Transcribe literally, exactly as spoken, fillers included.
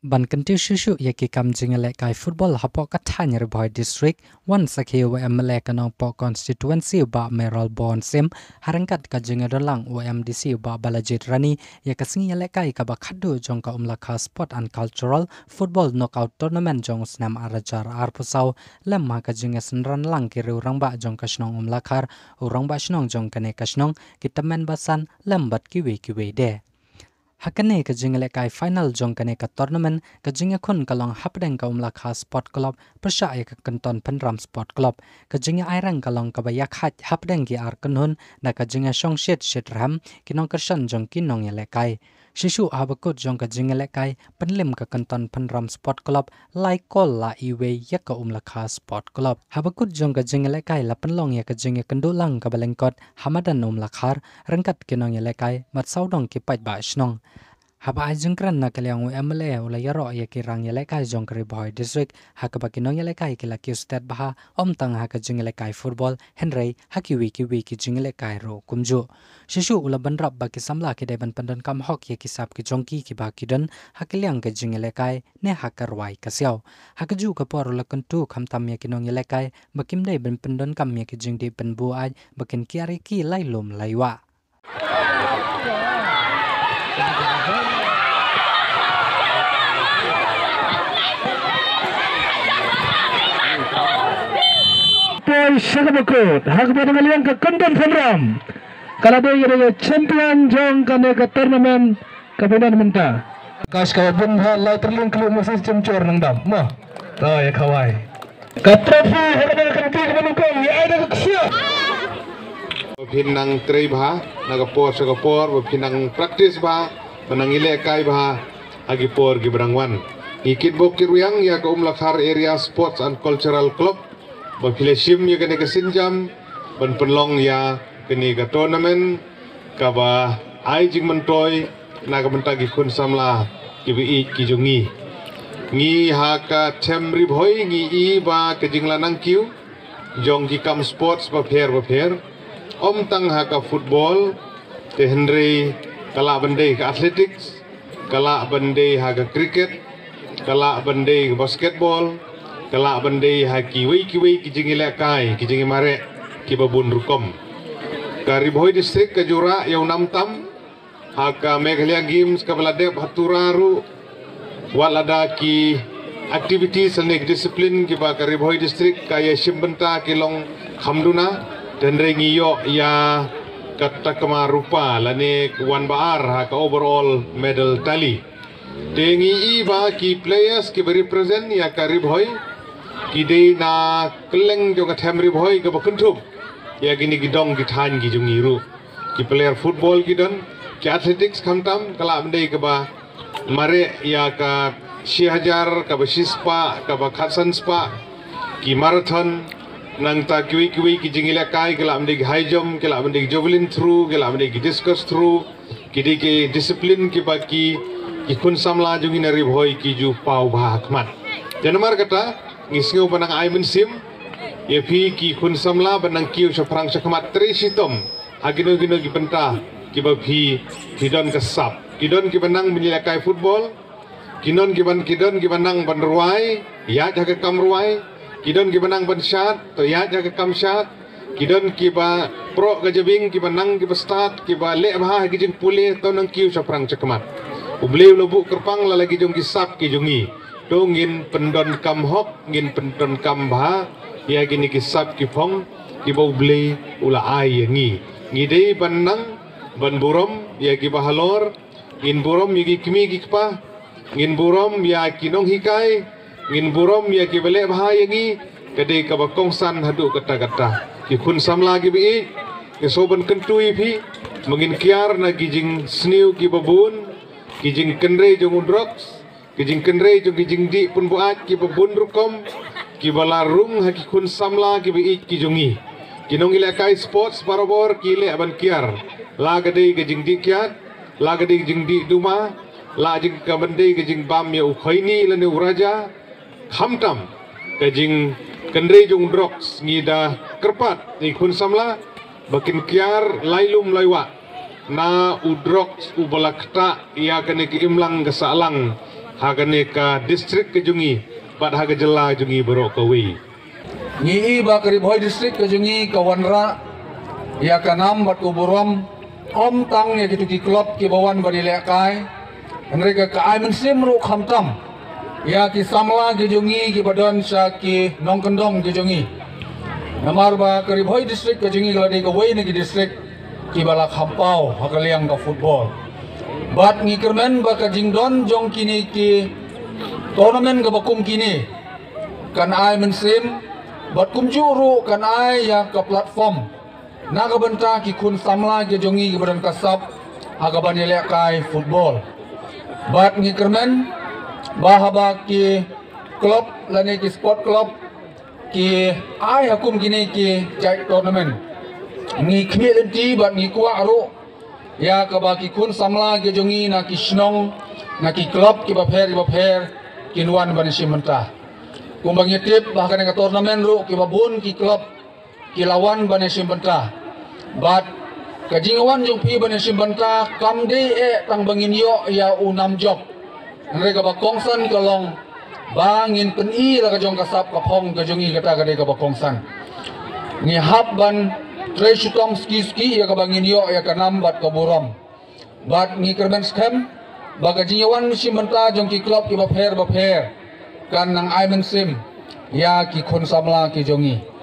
Ban kyntiew shuh shuh ïa ki kam jingïalehkai football hapoh ka thaiñ Ri Bhoi District, wan sakhi u M L A ka Nongpoh Constituency u Bah Mayralborn Syiem, ha ryngkat ka jingïadonlang u M D C u Bah Balajied Rani, ïa ka sngi ïalehkai kaba khatduh jong ka Umlakha Sport and Cultural Football Knockout Tournament jong u snem ar hajar arphew saw, lem ha ka jingïasynran lang ki riew rangbah jong ka shnong Umlakhar, u rangbah shnong jong kane ka shnong, ki tymmen basan, lem bad kiwei kiwei de. Ha kane ka jingïalehkai final jong kane ka tournament, ka jingïakhun ka long hapdeng ka Umlakha Sport Club pyrshah ïa ka Kynton Pynram Sport Club. Ka jingïa-aireng ka long kaba ïakhaid hapdeng ki ar kynhun, da ka jingïashong shit shit rhem ki nongkyrshan jong ki nongïalehkai. Shisha haba kut jong ka jingïalehkai, pynlem ka Kynton Pynram Sport Club, lai kol la iwei ïa ka Umlakha Sport Club. Haba kut jong ka jingïalehkai la pynlong ïa ka jingïakynduh lang kaba lyngkot ha madan Umlakhar, ryngkat ki nongïalehkai bad sawdong ki paidbah shnong. Haba ai jingkren na ka liang u M L A u la ïaroh ïa ki rang ïalehkai jong ka Ri Bhoi District, ha kaba ki nongïalehkai ki la kiew stet bha, ym tang ha ka jingïalehkai football, hynrei ha kiwei kiwei ki jingïalehkai ruh kumjuh. Shisha u la bynrap ba ki samla ki dei ban pyndonkam hok ïa ki sap ki jong ki kiba ki don ha ka liang ka jingïalehkai ne ha ka rwai ka siaw. Ha kajuh ka por u la kyntu khamtam ïa ki nongïalehkai ba kim dei ban pyndonkam ïa ki jingdih pynbuaid ba kin kiar ïa ki lai lum lai wah. Poi sha kaba kut, ha kaba dang liang ka Kynton Pynram. Ka la dei ïa ka champion jong kane ka tournament kaba don mynta. Ka shkaba bun ha lai tyrling klu masi chemchor nang dam. Mo. To ïa khawai. Ka trophy ha kane ka kynti kaba nyngkong ïa ai da ka ksiar. Ba phin nang trei bha na ka por sha ka por, ba phin nang practice bha, ba nang ïalehkai bha ha ki por kiba dang wan. Ngi kitbok kitrwiang ïa ka Umlakhar Area Sports and Cultural Club ba phi la shim ïa kane ka sienjam ban pynlong ïa kane ka tournament kaba ai jingmyntoi na ka bynta ki khun samla kiba ïeit ki jong ngi. Ngi ha ka Them Ri Bhoi ngi i ba ka jingla nang kiew jong ki kam sports bapher bapher, ym tang ha ka football, te hynrei ka lah ban dei ka athletics, ka lah ban dei ha ka cricket, ka lah ban dei ka basketball, ka lah ban dei ha kiwei kiwei ki jingïalehkai, ki jingïamareh kiba bun rukom. Ka Ri Bhoi District ka ju rah ïa u nam tam ha ka Meghalaya Games kaba la dep ha Tura ruh, wat lada ki activities lane ki discipline kiba ka Ri Bhoi District ka ïashim bynta ki long kham duna, te hynrei ngi ïoh ïa ka takma rupa lane wan ba ar ha ka overall medal tally. Te ngi i ba ki players kiba represent ïa ka Ri Bhoi ki dei na kylleng jong ka Them Ri Bhoi kaba kynthup ïa kine ki dong ki thaiñ ki jong ngi ruh. Ki player football ki don, ki athletics khamtam, ka lah ban dei kaba mareh ïa ka shi hajar, kaba shispah, kaba khatsan spah, ki marathon, nangta kiwei kiwei ki jingïalehkai, ki lah ban dei ki high jump, ki lah ban dei ki javelin throw, ki lah ban dei ki discus throw, ki dei ki discipline kiba ki, ki khun samla jong ngi na Ri Bhoi ki ju paw bha ha khmat. Te namar kata, ngi sngew ba nang ai mynsiem ïa phi ki khun samla ba nang kiew shaphrang shakhmat trei shitom ha kino kino ki bynta kiba phi, phi don ka sap. Ki don kiba nang ban ïalehkai football, ki don kiba, ki don kiba nang ban rwai, ïaid ha ka kam rwai, ki don kiba nang ban shad, to ïaid ha ka kam shad, ki don kiba proh ka jabieng, kiba nang kiba stad, kiba leh bha ha ki jingpule, to nang kiew shaphrang shakhmat. U Blei u la buh kyrpang la la ki jong ki sap ki jong ngi. To ngin pyndonkam hok, ngin pyndonkam bha ïa kine ki sap ki phong kiba U Blei u la ai ïa ngi. Ngi dei ban nang ban burom ïa kiba halor, ngin burom ïa ki kmie ki kpa, ngin burom ïa ki nonghikai, ngin burom ïa kiba leh bha ïa ngi, ka dei kaba kongsan haduh katta katta. Ki khun samla kiba ïeit, nga sngewbha ban kyntu ïa phi ba ngin kiar na ki jingsniew kiba bun, ki jingkynrei jong u drugs, ki jingkynrei jong ki jingdih pynbuaid kiba bun rukom, kiba la rung ha ki khun samla kiba ïeit ki jong ngi. Ki nongïalehkai sports barabor ki leh ban kiar, la ka dei ka jingdih kiad, la ka dei ka jingdih duma, la jing ka ban dei ka jingbam ïa u khoini lane u raja, khamtam ka jingkynrei jong u drugs. Ngi da kyrpad ïa ki khun samla ba kin kiar lai lum lai wah na u drugs uba la ktah ïa kane ka imlang ka sahlang ha kane ka district ka jong ngi bad ha ka jylla jong ngi baroh kawei. Ngi i ba ka Ri Bhoi District ka jong ngi ka wanrah ïa ka nam bad ka burom, ym tang ïa kitu ki club kiba wan ban ïalehkai, hynrei ka, ka ai mynsiem ruh khamtam ïa ki samla ki jong ngi kiba don sha ki nongkyndong ki jong ngi. Namar ba ka Ri Bhoi District ka jong ngi ka la dei kawei na ki district kiba la kham paw ha ka liang ka football. Bad ngi kyrmen ba ka jingdon jong kine ki tournament kaba kum kine kan ai mynsiem bad kumjuh ruh kan ai ïa ka platform na ka bynta ki khun samla ki jong ngi kiba don ka sap ha kaban ïalehkai football. Bad ngi kyrmen ba haba ki club lane ki sport club ki ai ha kum kine ki jait tournament, ngi khmih lynti bad ngi kwah ruh ïa kaba ki khun samla ki jong ngi na ki shnong, na ki club kiba pher kiba pher kin wan ban shim bynta. Kumba ngi tip ba ha kane ka tournament ruh kiba bun ki club ki la wan ban shim bynta. Bad ka jingwan jong phi ban shim bynta kam dei eh tang ba ngin ïoh ïa u nam jop. Hynrei kaba kongsan ka long ba ngin pyni la ka jong ka sap ka phong ka jong ngi, kata ka dei kaba kongsan. Ngi hap ban trei shitom suki suki ïa kaba ngin ïoh ïa ka nam bad ka burom. Bad ngi kyrmen skhem ba ka jingwan shim bynta jong ki club kiba pher ba pher kan nang ai mynsiem ïa ki khun samla ki jong ngi.